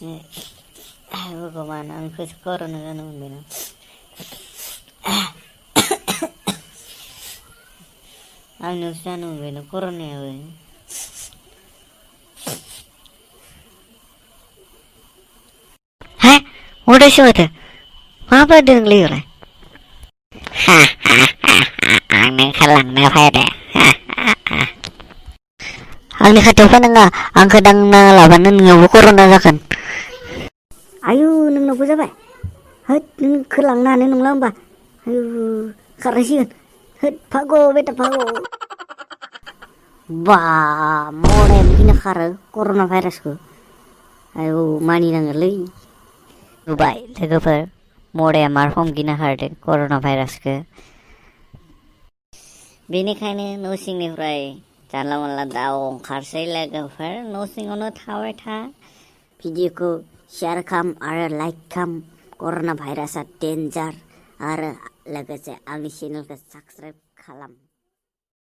भगवान आंखौसो कर'ना जानो मोनबायना आंनियावसो जानो मोनबायना कर'नायाबो उदायसो माथो मा बायदों नोंलाय इयावलाय आंनो ओंखारलांनो फैदो आंनि खाथियाव फैनाङा आंखौ दांना लाबानो नोंनावबो कर'ना जागोन आयु नोंनावबो जाबाय होद नोंखौ लांनो हानाय नंला होमबा आयु खारनांसिगोन होद फागौ बेटा फागौ बा मराया बिदिनो खारो कर'ना भाइरासखौ आयु मानिनांगोनलै नुबाय लोगोफोर मराया मा रखम गिना खारदों कर'ना भाइरासखौ बेनिखायनो न' सिंनिफ्राय जानला मोनला दा ओंखारसै लोगोफोर न' सिङावनो थाबाय था भिडिअखौ शेयार खालाम आरो लाइक खालाम कर'ना भाइरासआ डेन्जार आरो लोगोसे आंनि चेनेलखौ साबस्क्राइब खालाम।